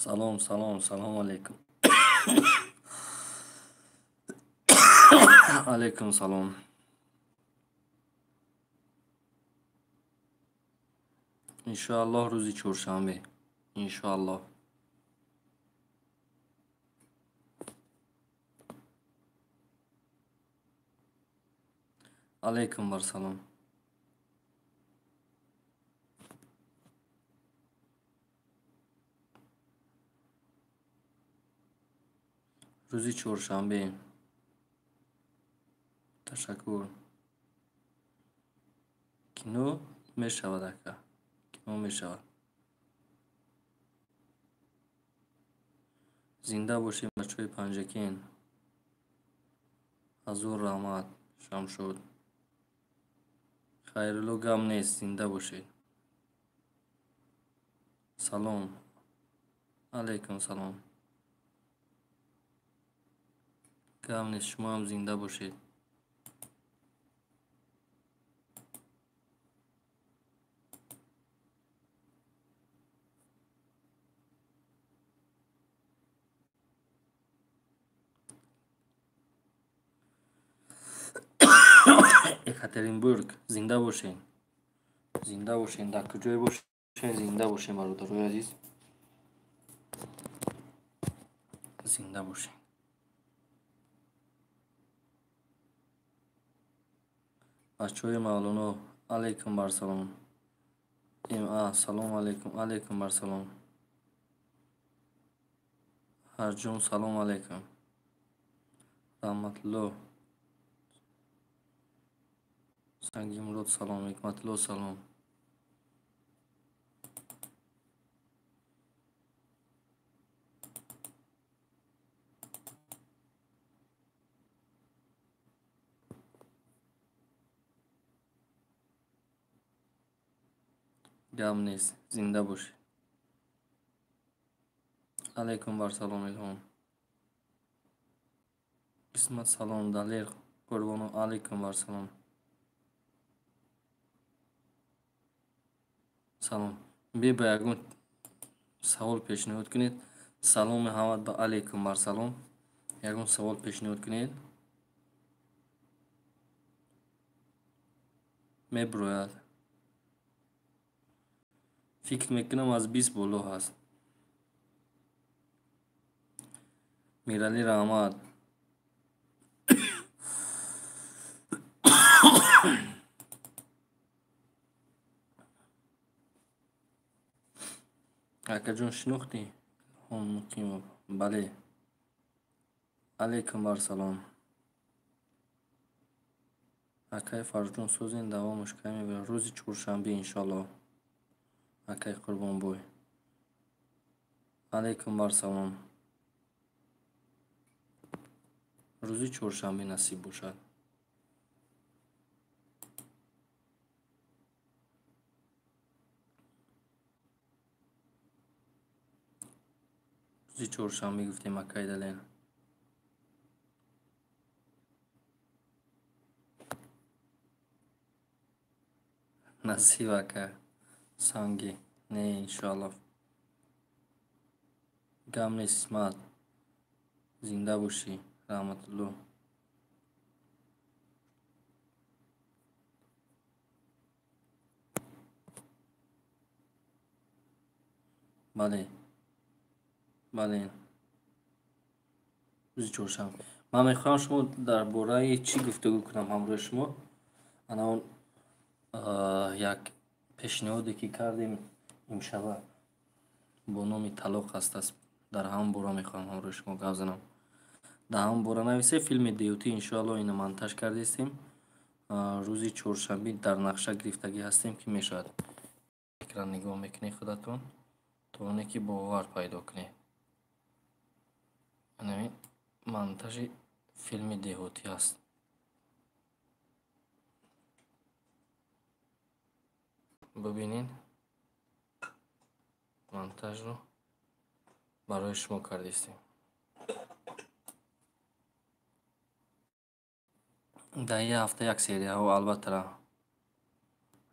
Салом, салом, салом алейкум. Алейкум салом. Иншоаллоҳ рӯзи чоршанбе. Иншоаллоҳ. Алейкум бар салом. Рӯзи чоршанбе. Ташаккур. Кино мешавад ака. Кино мешавад. Зинда бошем бачаҳои Панҷакент. Ҳазор раҳмат, Шамшод. Хайрулло гап нест, зинда бошед. Салом. Алейкум салом. Гап нест, шумо ҳам зинда бошед. Екатеринбург, зинда бошед. Зинда бошед, дар куҷое бошед, зинда бошед, бародарои азиз. Зинда бошед. Бачаҳои Мавлоно, алейкум бар салом. Ма, салом алейкум, алейкум бар салом. Ҳарҷун, салом алейкум. Раҳматулло. Сангимурод салом, Ҳикматулло салом. Гап нест, зинда бошед. Алейкум бар салом, Илҳом. Исмат салом, Далер Қурбонов, алейкум бар салом. Салом. Бе ба ягон савол пешниҳод кунед. Саломи ҳамад ба алейкум бар салом. Ягон савол пешниҳод кунед. Меброяд. Фикр мекунам аз 20 боло ҳаст. Миралӣ раҳмат. Акаҷон шинохтӣ? Илҳом Муқимов. Бале. Алейкум бар салом. Акай Фарҷон созен давомаш кай мебарад? Рӯзи чоршанбе иншоаллоҳ. Акай Қурбонбой. Алейкум бар салом. Рӯзи чоршанбе насиб бошад. Рӯзи чоршанбе гуфтем акай Далер. Насиб ака. Санги. Не, иншоаллоҳ. Гап нест, Исмат. Зинда бошӣ, Раҳматулло. Бале. Бале. Рӯзи чоршанбе. Ман мехоҳам шумо дар бораи чӣ гуфтугӯ кунам ҳамроҳи шумо. Ана он як пешниҳоде ки кардем имшаба бо номи талоқ аст. Дар ҳамон бора мехоҳам ҳамроҳи шумо гап занам. Дар ҳамон бора нависе филми деҳотӣ иншоаллоҳ ина монтаж кардистем. Рӯзи чоршанбе дар нақша гирифтагӣ ҳастем ки мешавад. Экран нигоҳ мекунед худатон то оне ки бовар пайдо кунед. Ана монтажи филми деҳотӣ аст. Бибинед монтажро барои шумо кардистем. Дар як ҳафта як серияҳо албатта.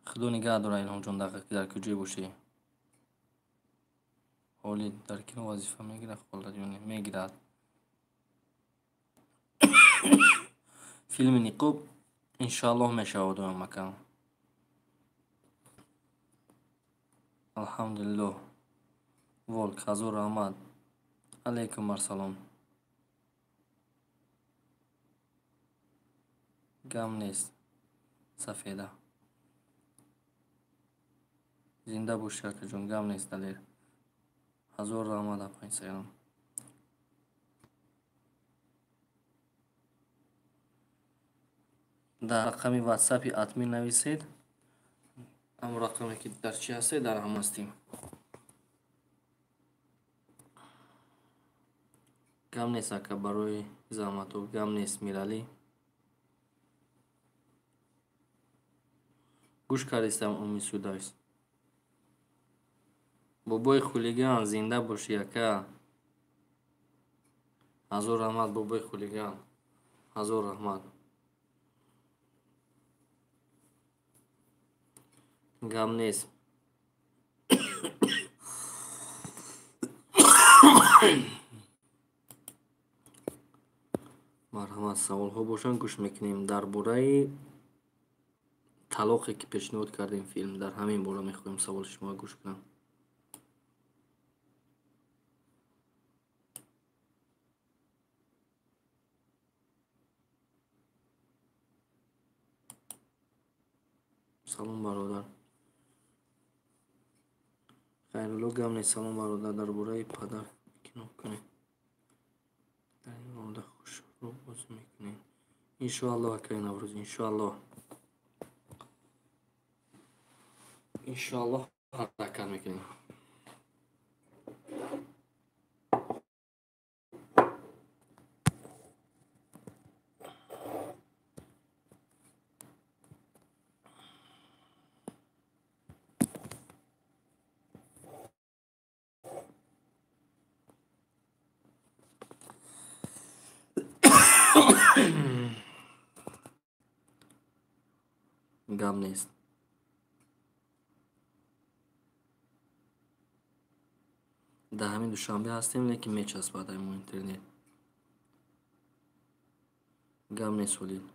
Худо нигаҳ дорад Илҳомҷон, дар куҷое бошӣ. Ҳолид дар кино вазифа мегирад, холад ё не? Мегирад. Филми Ниқоб иншоаллоҳ мешавад, оямакам. Алҳамдулиллоҳ. Волк, ҳазор раҳмат. Алайкум ассалом. Гам нест. Сафеда. Зинда бошӣ, акаҷон, гам нест, Далер. Ҳазор раҳмат, апа Инстаграм. Дар рақами ватсапи админ нависед. Ҳамон рақаме ки дар чи ҳастед, дар ҳамон ҳастем. Гам нест, ака, барои заҳматҳо. Гам нест, Миралӣ. Гӯш кардистам, Умми Судайс. Бобои хулиган, зинда бошӣ, ака. Ҳазор раҳмат, бобои хулиган. Ҳазор раҳмат. Гам нест. Марҳамат, саволҳо бошанд, гӯш мекунем. Дар бораи талоқе ки пешниҳод кардем филм, дар ҳамин бора мехоҳем саволи шуморо гӯш кунам. Салом, бародар. Хайрулло, гам нест. Салом, бародар. Дар бораи падар кино кунед. Дар ин бора хушрӯ бозӣ мекунем. Иншоаллоҳ, акаи Наврӯз, иншоаллоҳ. Иншоаллоҳ ҳаракат мекунем. Гам нест. Дар ҳамин Душанбе ҳастем, лекин мечаспад мо интернет. Гам нест, Ҳолид.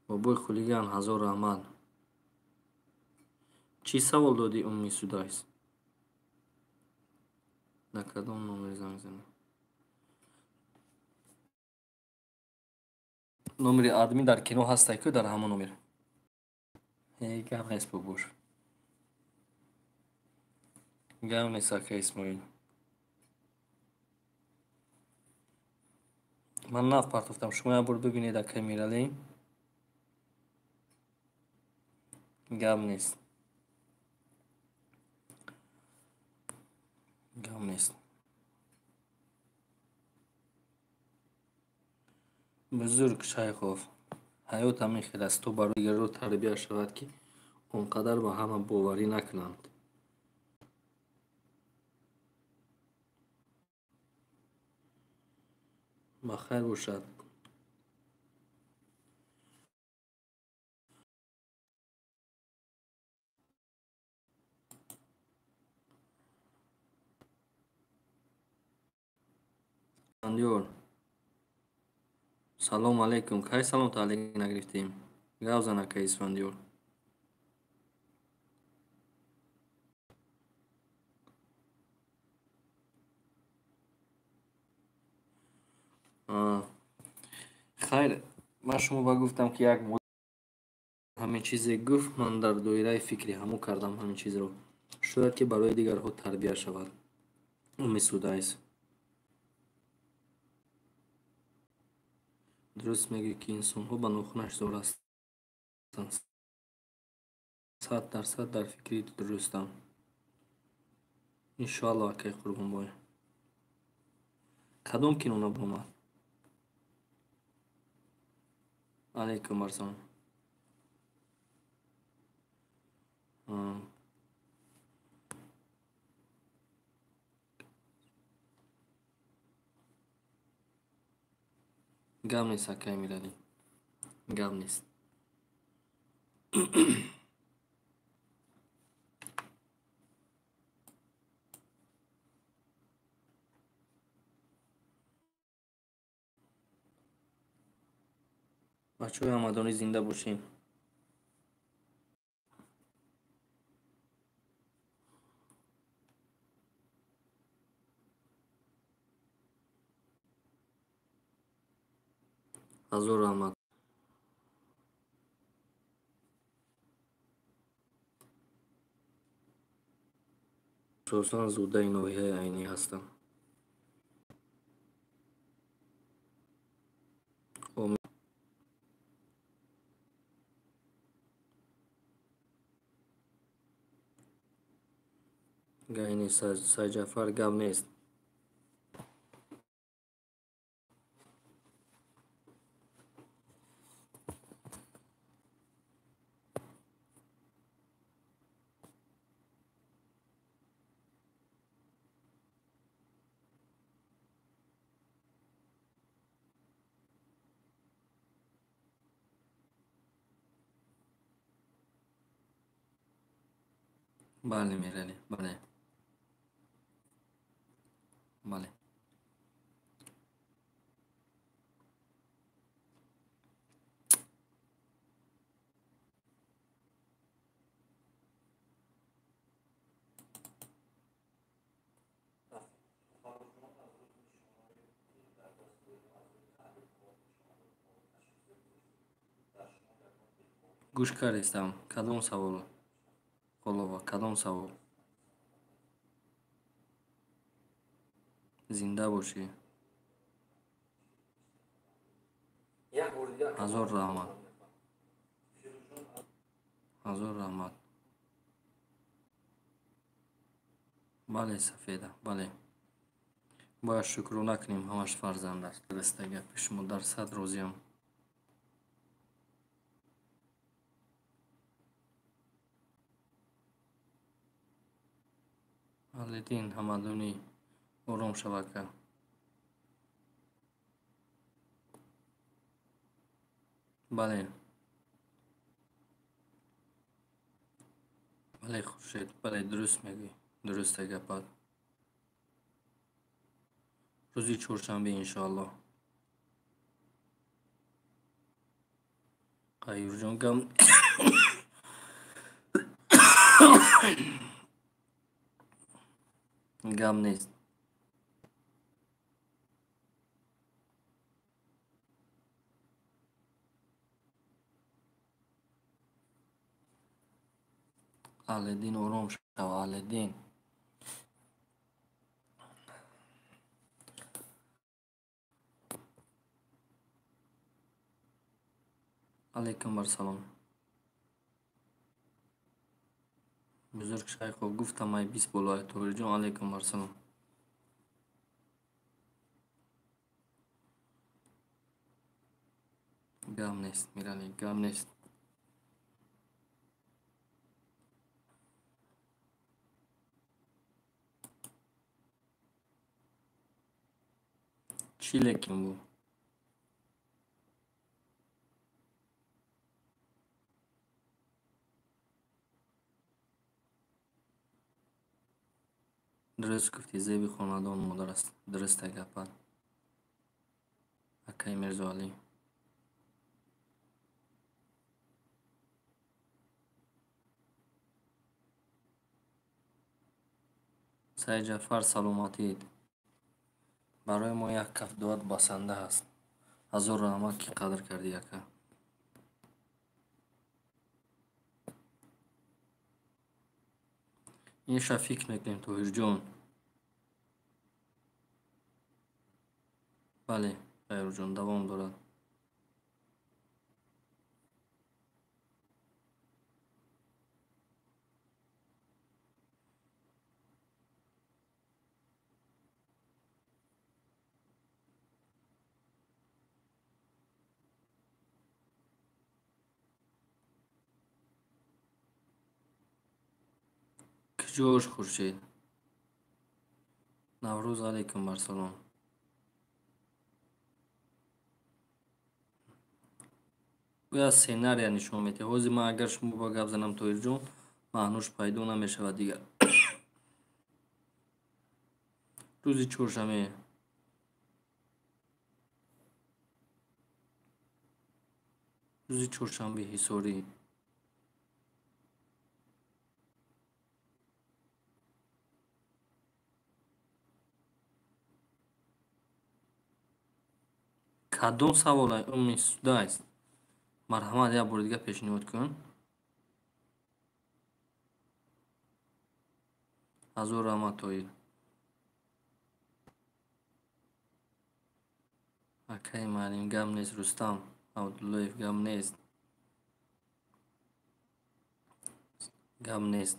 Бобои хулиган, ҳазор раҳмат. Чӣ савол додӣ, Умми Судайс? Дар кадом номер занг занӣ? Номери админ дар кино ҳастай ку, дар ҳамон номер. Гам нест, бобош. Гам нест, ака Исмоил. Ман нав партофтам. Шумо як бор бибинед, ака Миралӣ. Гам нест. Гам нест. Бузург Шайхов. Ҳаёт ҳамин хел аст, то барои дигарро тарбия шавад, ки он қадар ба ҳама боварӣ накунанд. Ба хайр бошад. Исфандиёр. Салом алейкум. Кай салом таълиқ нагирифтем? Гап зан, ака Исфандиёр. Хайр, ман шумо ба гуфтам, ки як ҳамин чизе гуфт, ман дар доираи фикри ҳамо кардам ҳамин чизро. Шояд ки барои дигарҳо тарбия шавад. Умми Судайс. Дуруст мегӯӣ, ки инсонҳо ба нохунаш зор ҳастанд. 100% дар фикри дурустам. Иншоаллоҳ, акаи Қурбонбой. Кадом кино набаромад? Алайкум ассалом. Гап нест, акаи Миралӣ. Гап нест. Бачаҳои ҳамадонӣ зинда бошем. Ҳазор раҳмат. Асосан зудаи ноҳияи Айнӣ ҳастам. Гайни Сайҷафар гап нест. Бале, Миралӣ, бале. Бале. Гӯш кардистам. Кадом савол? Холова, кадом савол? Зинда бошӣ. Ҳазор раҳмат. Ҳазор раҳмат. Бале, Сафеда, бале. Бояд шукрона кунем, ҳамаш фарзанд аст. Дуруста гапи шумо, дар сад розиам. Аҳлиддин Ҳамадонӣ, ором шавака. Бале. Бале, Хуршед, бале, дуруст мегӯӣ. Дуруста гапат. Рӯзи чоршанбе иншоаллоҳ. Қаюрҷон гам гам нест. Аҳлиддин ором шав, Аҳлиддин. Алайкум барсалом. Бузург Шайхов гуфтам ай бист болоай. Тоҳирҷон, алайкум барсалом. Гам нест, Миралӣ, гам нест. Чӣ лекин бу? Дуруст гуфтӣ, зеби хонадон модар аст. Дуруста гапат. Акаи Мирзоалӣ. Сайҷафар, саломатид. Барои мо як каф дуат басанда аст. Ҳазор раҳмат, ки қадр кардӣ, ака. Инша фикр мекунем, Тоҳирҷон. Бале, Ғайрурҷон, давом дорад. Куҷош, Хуршед? Наврӯз, алайкум барсалом. Гӯя сценария нишон медиҳад. Ҳозир ман агар шумо ба гап занам, Тоҳирҷон, маънуш пайдо намешавад дигар. Рӯзи чоршанбе. Рӯзи чоршанбе Ҳисорӣ. Кадом саволай Умми Судайс? Марҳамат, як бори дига пешниҳод кун. Ҳазор раҳмат, Тоҳир. Акаи маълим, гап нест. Рустам Абдуллоев, гап нест. Гап нест.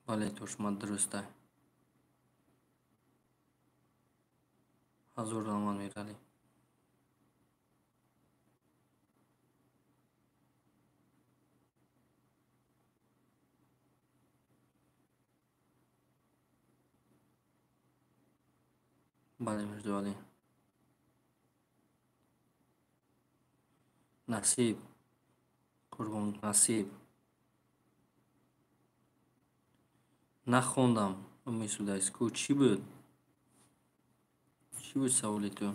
Бале, Тошмат, дурустай. Ҳазор раҳмат, Миралӣ. Бале, Мирзоалӣ. Насиб, Қурбон, насиб. Нахондам, Умми Судайс. Ку чӣ буд? Чӣ буд саволи ту?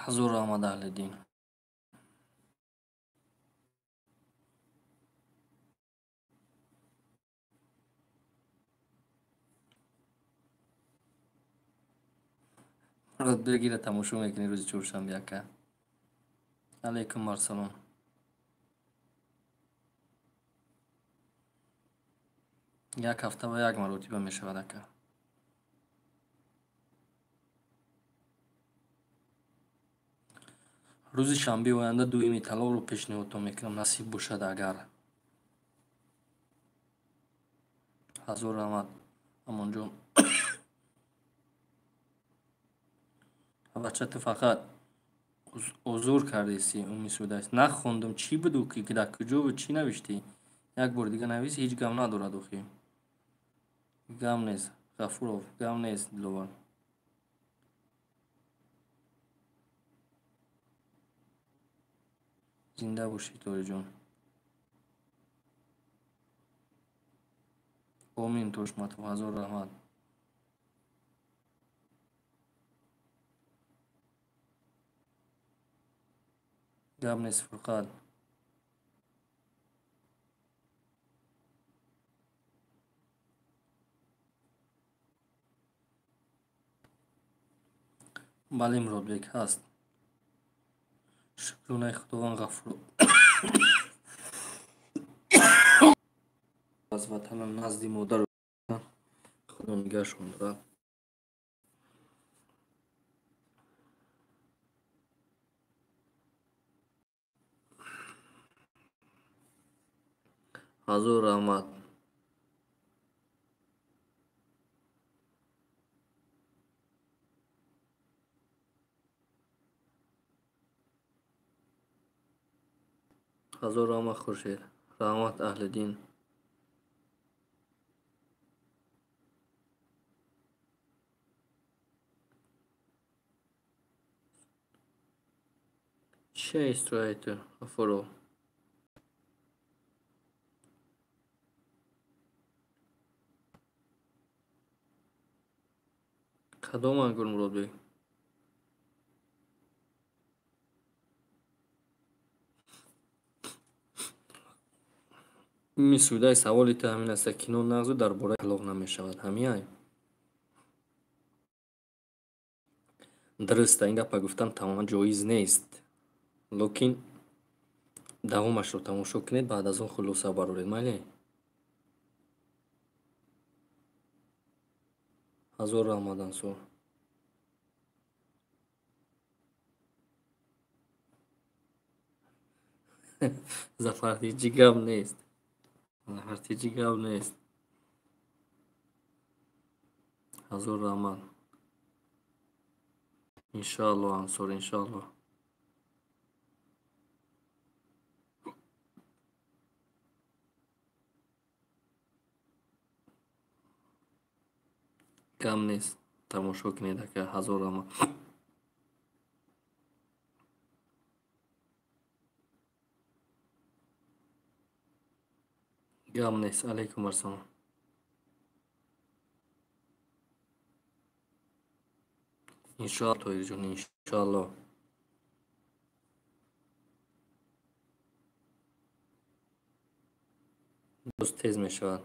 Ҳазор раҳмат, Аҳлиддин. Муродбегира тамошо мекунӣ рӯзи чоршанбе, ака. Алайкум ассалом. Як ҳафта ва як маротиба мешавад, ака. Рӯзи шанбеи оянда дуюми талоқро пешниҳодтон мекунам, насиб бошад агар. Ҳазор раҳмат, Амонҷон. Бача, ту фақат озор кардеси, Умми Судайс. Нахондум, чӣ буду, ки дар куҷо буд, чӣ навиштӣ? Як бори дига навис, ҳеҷ гап надорад охи. Гап нест, Ғафуров, гап нест, Диловар. Зинда бошӣ, Ториҷон. Омин, Тошматов, ҳазор раҳмат. Гап нест, Фурқат. Бале, Муродбек ҳаст. Шукронаи Худованд, Ғафуров. Аз ватанам назди модар Худо нигаҳшон дорад. Ҳазор раҳмат. Ҳазор раҳмат, Хуршед. Раҳмат, Аҳлиддин. Чия истрояи ту, Ғафуров? Кадом ангур, Муродбек? Умми Судай, саволи ту ҳамин аст, кино нағзу дар бораи талоқ намешавад. Ҳамиай? Дуруст, ин гапа гуфтан тамоман ҷоиз нест. Лекин давомашро тамошо кунед, баъд аз он хулоса бароред, майли? Ҳазор раҳмат, Ансор. Зафар, ҳеҷ гап нест. Зафар, ҳеҷ гап нест. Ҳазор раҳмат. Иншоаллоҳ, Ансор, иншоаллоҳ. Гап нест. Тамошо кунед, ака. Ҳазор раҳмат. Гап нест. Алайкум ассалом. Иншоалло, Тоҳирҷон, иншоалло. Боз тез мешавад.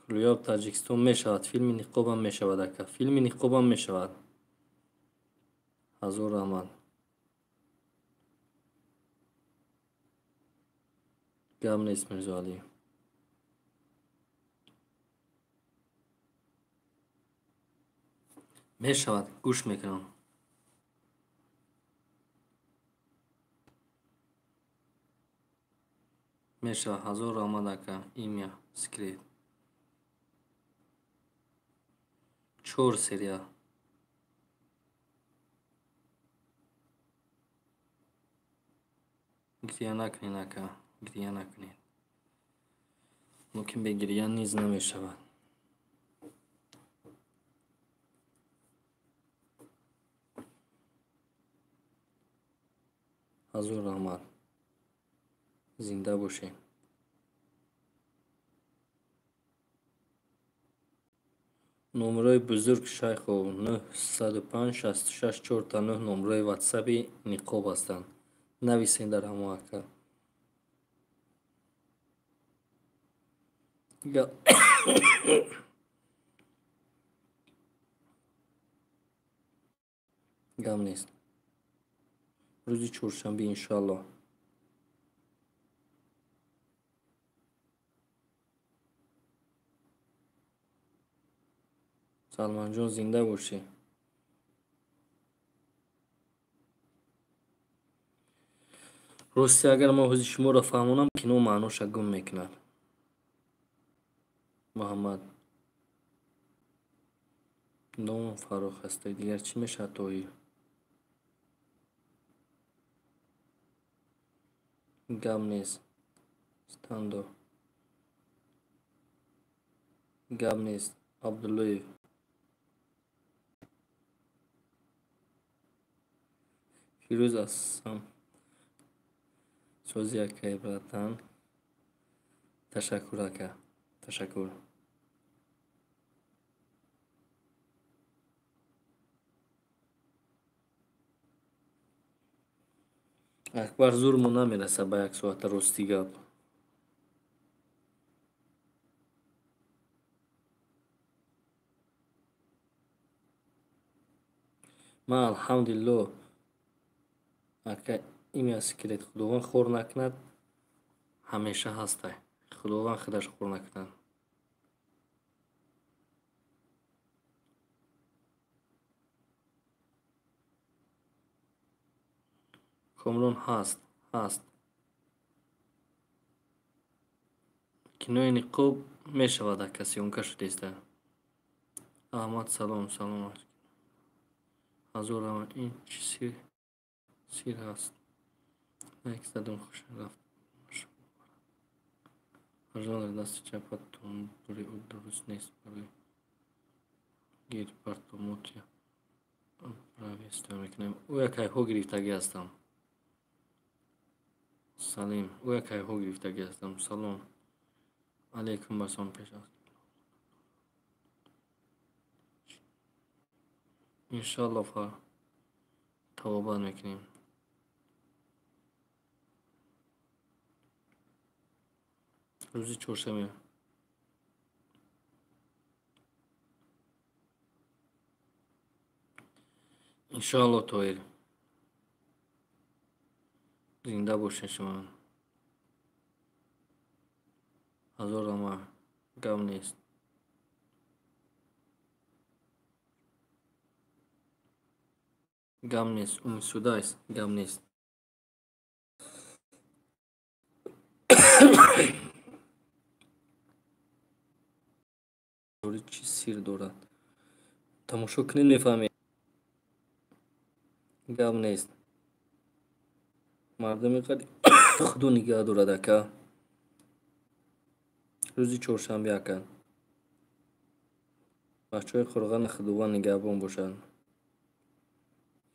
Куллиёб Таҷикистон мешавад. Филми ниқобам мешавад, ака. Филми ниқобам мешавад. Ҳазор раҳмат. Гап нест, Мирзоалӣ. Мешавад, гӯш мекунам. Мешавад. Ҳазор раҳмат, ака. Имя секрет. 4 серия. Гиря накунед, ака. Гиря накунед. Мумкин бе гиря низ намешавад. Ҳазор раҳмат. Зинда бошед. Номерои бузург Шайхов 905 66 49 номерои ватсапи ниқоб ҳастанд. Нависед дар ҳамон ака. Гап нест. Рӯзи чоршанбе иншоалло. Салманҷон, зинда бошӣ. Рости, агар ман ҳози шуморо фаҳмонам, кино маъноша гум мекунад. Муҳаммад номам Фаррух аст. Дигар чӣ мешавад, Тоҳир? Гап нест. Стандо. Гап нест. Абдуллоев. Фирӯз ассам. Сози акай, братан. Ташаккур, ака. Ташаккур. Акбар, зурмон намерасад ба як соата, рости гап. Ман алҳамдулилло, ака, имя секрет, Худованд хор накунад, ҳамеша ҳастай. Худованд худаш хор накунад. Комрон ҳаст, ҳаст. Кинои ниқоб мешавад, ака, съёмка шудеста. Аҳмад, салом, салом. Ҳазор раҳмат. Ин чӣ сир ҳаст? Лайк задум, хуш рафт. Арзон дар дасти чапат тумбури ӯ дуруст нест барои гир партомотия. Правеста мекунем. Ӯ як кайҳо гирифтагӣ ҳастам. Салим, ӯ як кайҳо гирифтагӣ ҳастам. Салом алейкум, басом пеш аст. Иншоалло, тавобат мекунем. Рӯзи чоршанбе. Иншоалло, Тоҳир. Зинда бошед шумо. Ҳазор раҳмат. Гап нест. Гап нест. Умидсудайс. Гап нест. Чӣ сир дорад? Тамошо кунед, мефаҳмед. Гап нест. Мардуми қадим Худо нигаҳ дорад, ака. Рӯзи чоршанбе, ака. Бачаҳои қурғани Худованд нигаҳбон бошад.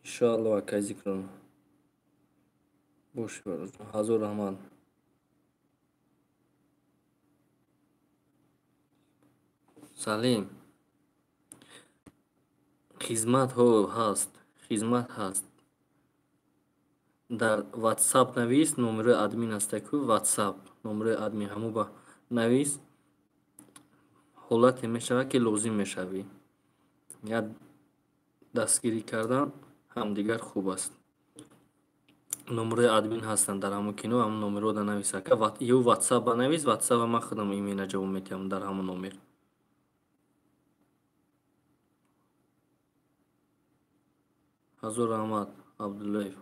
Иншоалло, акай Зикрон. Боши, ҳазор раҳмат. Салим. Хизмат ҳаст, хизмат ҳаст. Дар WhatsApp навис, номерои админ ҳаста ку, WhatsApp номерои админ ҳамон ба навис. Ҳолате мешавад, ки лозим мешавӣ. Як дастгирӣ кардан ҳамдигар хуб аст. Номерои админ ҳастанд дар ҳамон кино, ҳамон номерро да навис ака. Ё WhatsApp ба навис, WhatsApp ман худам имена ҷавоб медиҳам дар ҳамон номер. Ҳазор раҳмат, Абдуллоев.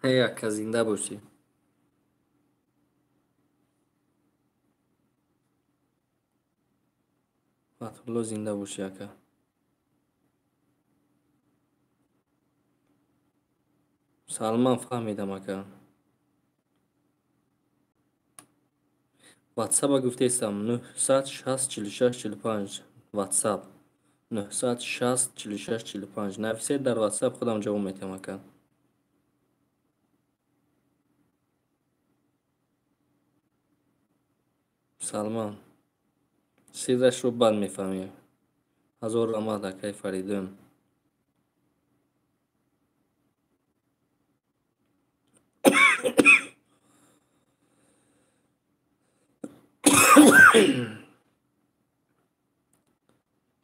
Эй ака, зинда бошӣ. Фатҳулло, зинда бошӣ ака. Салман, фаҳмидам ака. WhatsApp-а гуфтаистам 960 46 45 WhatsApp 960 46 45 нависед дар WhatsApp, худам ҷавоб медиҳам ака. Салман, сиррашро бад мефаҳмӣ. Ҳазор раҳмат, акаи Фаридун.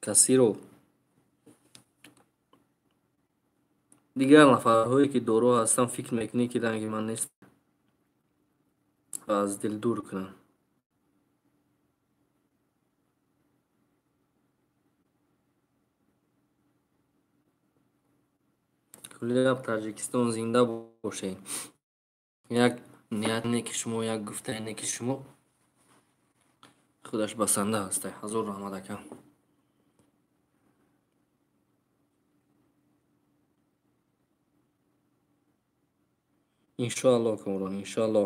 Касиров. Дигар нафарҳое ки доро ҳастанд, фикр мекунӣ, ки ранги ман нест ва аз дил дур кунанд. Куллияб Таҷикистон зинда бошед. Як ният неки шумо, як гуфтаи неки шумо худаш басанда ҳаст. Ҳазор раҳмат ака. Иншоалло, Комрон, иншоалло.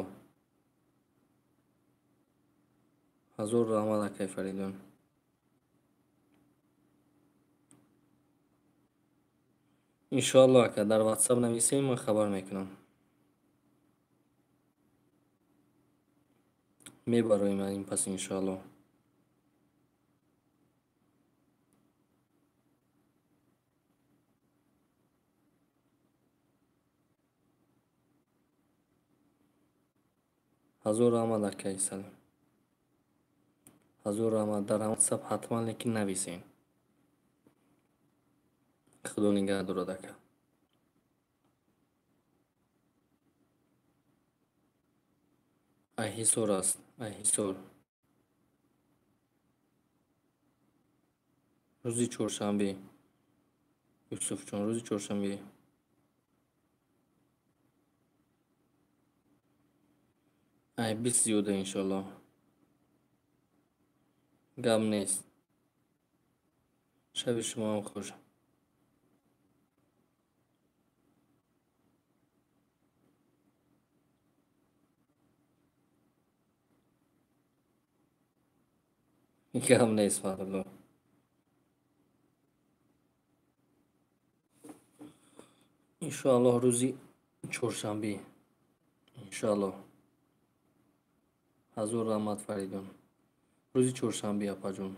Ҳазор раҳмат, акаи Фаридун. Иншоалло ака, дар WhatsApp нависем, ман хабар мекунам. Мебароем аз ин пас иншоалло. Ҳазор раҳмат, акаи Салим. Ҳазор раҳмат. Дар WhatsApp ҳатман лекин нависем. Худо нигаҳ дорад ака. Айҳисор аст, Айҳисор. Рӯзи чоршанбе. Юсуфҷон, рӯзи чоршанбе. Ай 20 зиёда иншоалло. Гап нест. Шаби шумоам хуш. Гап нест, Фатҳулло. Иншоаллоҳ рӯзи чоршанбе. Иншоаллоҳ. Ҳазор раҳмат, Фаридун. Рӯзи чоршанбе, апаҷон.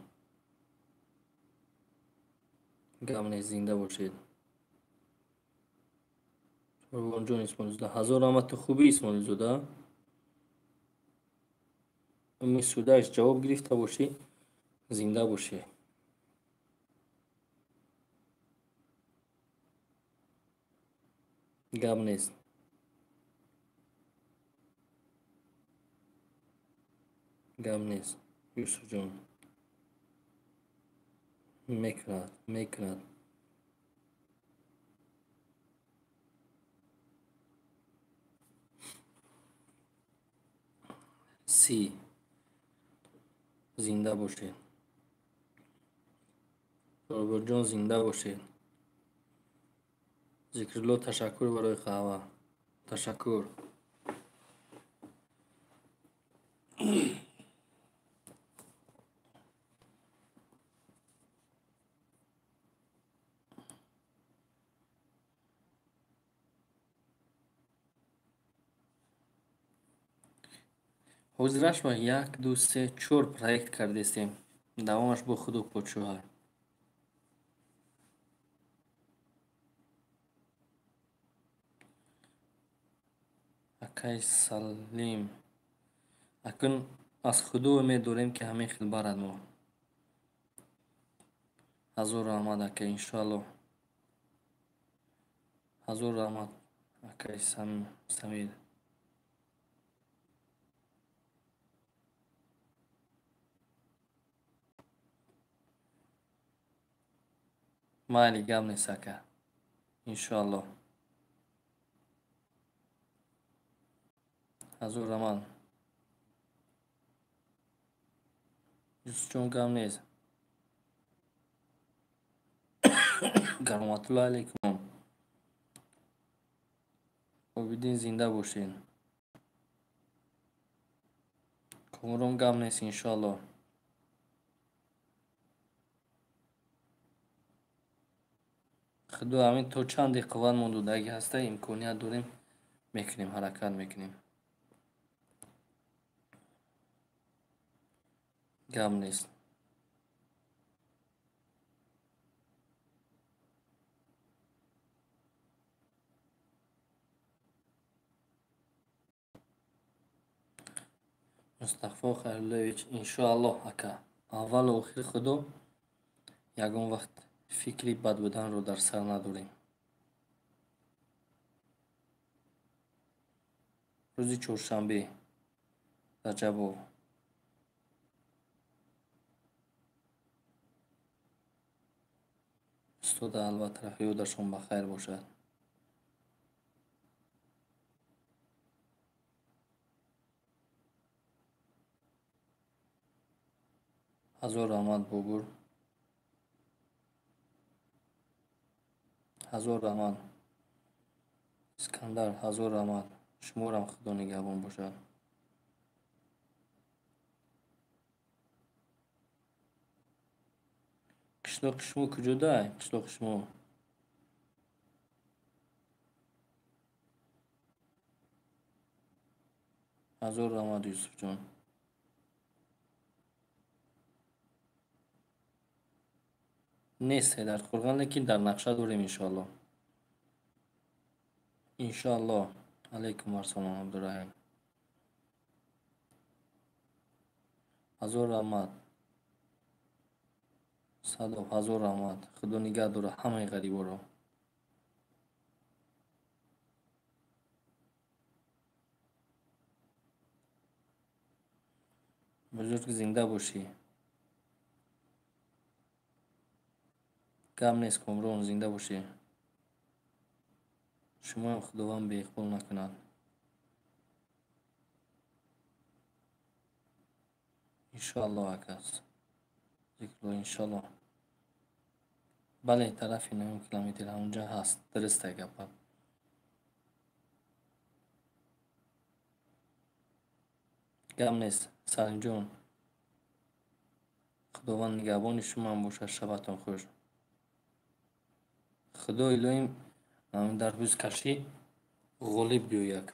Гап нест, зинда бошед. Қурбонҷон Исмоилзода. Ҳазор раҳмат, ту хубӣ, Исмоилзода? Умид Судааш, ҷавоб гирифта бошӣ, зинда бошӣ. Гап нест. Гап нест, Юсуфҷон. Мекунад, мекунад. Си. Зинда бошед. Қурбонҷон, зинда бошед. Зикрулло, ташаккур барои қаҳва. Ташаккур. Ҳозираш ма 1, 2, 3, 4 проект кардестем. Давомаш бо худу подшоҳа. Акай Салим. Акун аз худо умед дорем, ки ҳамин хел барад мо. Ҳазор раҳмат, ака, иншоаллоҳ. Ҳазор раҳмат, акай Самир. Майли, гап нест, ака. Иншоаллоҳ. Ҳазор раҳмат. Юсуфҷон, гап нест. Кароматулло алайкум. Обидин, зинда бошед. Комрон, гап нест, иншоаллоҳ. Худо ҳамин то чанде қувват мо додагӣ ҳаста, имконият дорем, мекунем, ҳаракат мекунем. Гап нест. Мустафо Хайруллоевич, иншоаллоҳ, ака. Аввалу охир худо ягон вақт фикри бад буданро дар сар надорем. Рӯзи чоршанбе Раҷабов. Устода, албатта, ёдашон ба хайр бошад. Ҳазор раҳмат, Бобур. Ҳазор раҳмат, Искандар. Ҳазор раҳмат. Шуморам худо нигаҳбон бошад. Қишлоқи шумо куҷодай? Қишлоқи шумо? Ҳазор раҳмат, Юсуфҷон. Нест дар Қурғон, лекин дар нақша дорем, иншоаллоҳ. Иншоаллоҳ. Алайкум ассалом, Абдураҳим. Ҳазор раҳмат. Садов, ҳазор раҳмат. Худо нигаҳ дорад ҳамаи ғариборо. Бузург, зинда бошӣ. Гап нест, Комрон, зинда бошӣ. Шумоям Худованд беиқбол накунад. Иншоаллоҳ, акас. Зикрулло, иншоаллоҳ. Бале, тарафи 9 километр ҳамонҷа ҳаст. Дурустай гапа. Гап нест, Салимҷон. Худованд нигаҳбони шумоам бошад. Шабатон хуш. Худо илоҳим дар бузкашӣ ғолиб биёяд.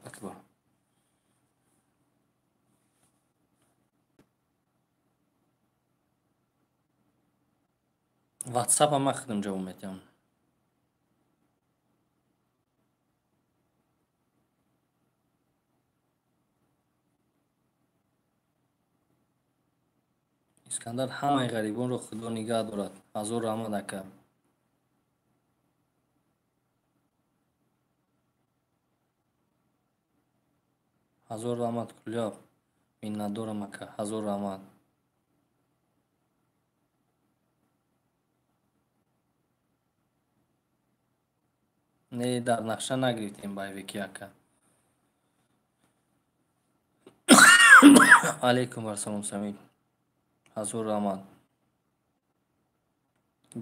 Акбар. Ватсапа ман худам ҷавоб медиҳам. Искандар, ҳамаи ғарибонро Худо нигаҳ дорад. Ҳазор раҳмат, ака. Ҳазор раҳмат, Кулёб. Миннатдорам, ака. Ҳазор раҳмат. Не, дар нақша нагирифтем байвеки, ака. Алайкум ассалом, Самид. Ҳазор раҳмат.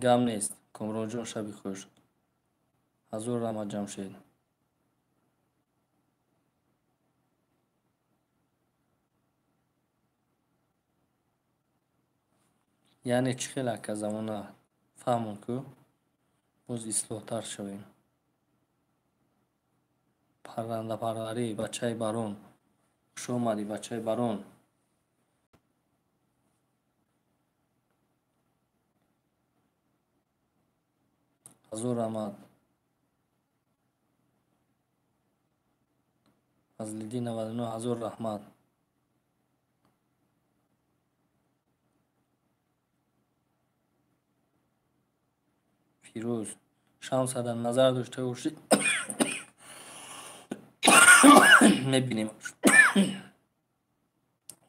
Гап нест, Комронҷон, шаби хуш. Ҳазор раҳмат, Ҷамшед. Яъне чӣ хел, ака, замона фаҳмон ку, боз ислоҳтар шавем. Паррандапарварӣ, бачаи барон. Хуш омадӣ, бачаи барон. Ҳазор раҳмат. Фазлиддин 99 ҳазор раҳмат. Фирӯз, Шамса дар назар дошта бошӣ, мебинем.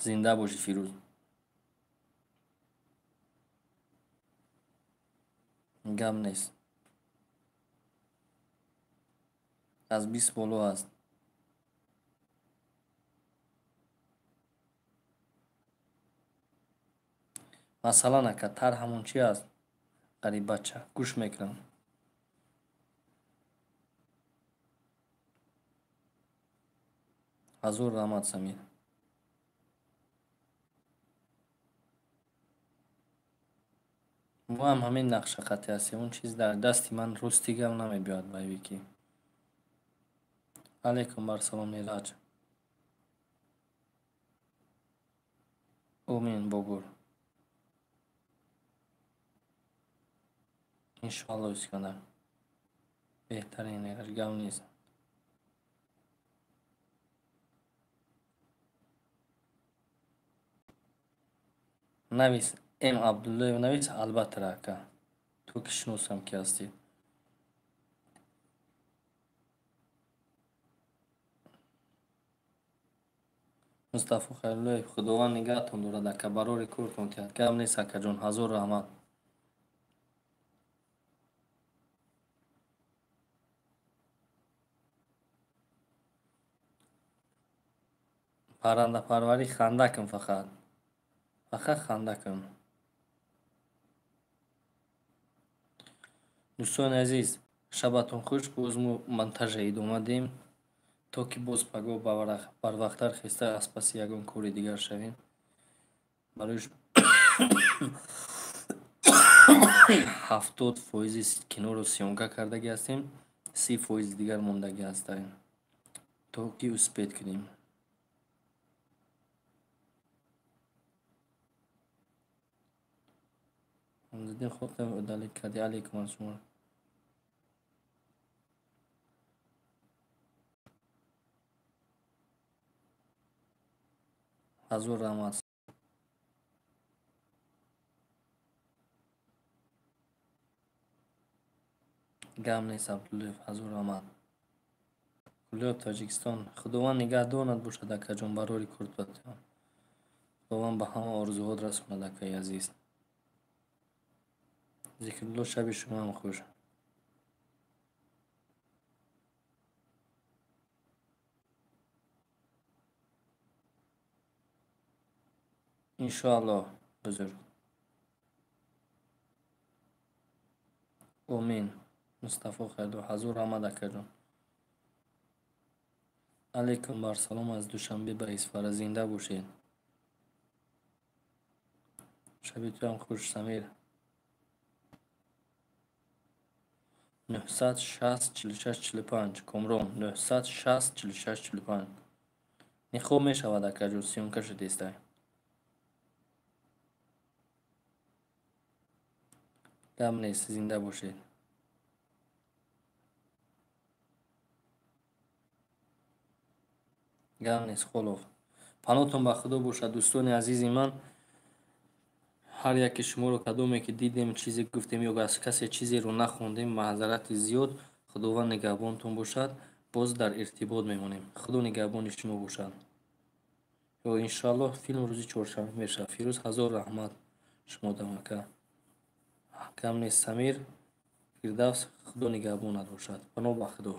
Зинда бошӣ, Фирӯз. Гап нест. Аз 20 боло аст. Масалан, ака, тарҳ ҳамон чи аст? Ғариббача, гӯш мекунам. Ҳазор раҳмат, Самир. Мо ҳам ҳамин нақша қатъи ҳастем. Он чиз дар дасти ман рости гап намебиёяд, байвики. Алейкум барсалом, Мираҷ. Омин, Бобур. Иншоалло, Искандар. Беҳтарин, Эраҷ, гап нест. Навис, М. Абдуллоев навис, албатта, ака. Ту ки шиносам ки ҳастӣ. Мустафо Хайруллоев, Худованд нигаҳтон дорад, ака, барори кортон тиҳад. Гап нест, акаҷон, ҳазор раҳмат. Паррандапарварӣ ханда кун фақат. Фақат ханда кун. Дӯстони азиз, шабатон хуш, боз мо монтажа идома диҳем, то ки боз пагоҳ барвақттар хеста аз паси ягон кори дигар шавем. Барои 70% киноро съёмка кардагӣ ҳастем, 30% дигар мондагӣ ҳастем, то ки успеть кунем. Ҳамзадин хотам удалить кардӣ. Алейкум ассалом. Ҳазор раҳмат. Гап нест, Абдуллоев, ҳазор раҳмат. Куллиёт Тоҷикистон. Худованд нигаҳдонат бошад, акаҷон, барори куртбатиён. Худованд ба ҳама орзуҳот расонад, акаи азиз. Зикрулло, шаби шумо ҳам хуш. Иншоаллоҳ, бузург. Омин. Мустафо Хайрулло, ҳазор раҳмат, акаҷон. Алейкум барсалом аз Душанбе ба Исфара. Зинда бошед. Шаби туам хуш, Самир. 960 46 45 Комрон 960 46 45. Нихоб мешавад, акаҷон, съёмка шудестай. Гап нест, зинда бошед. Гап нест, Холов. Паноҳтон ба Худо бошад, дӯстони азизи ман. Ҳар яке шуморо кадоме ки дидем, чизе гуфтем ё аз касе чизеро нахондем, маъзарати зиёд. Худованд нигаҳбонтон бошад. Боз дар иртибот мемонем. Худо нигаҳбони шумо бошад. Ё иншоаллоҳ филм рӯзи чоршанбе мешавад. Фирӯз, ҳазор раҳмат шумо дамака. Гап нест, Самир, Фирдавс, Худо нигаҳбонат бошад. Паноҳ ба Худо.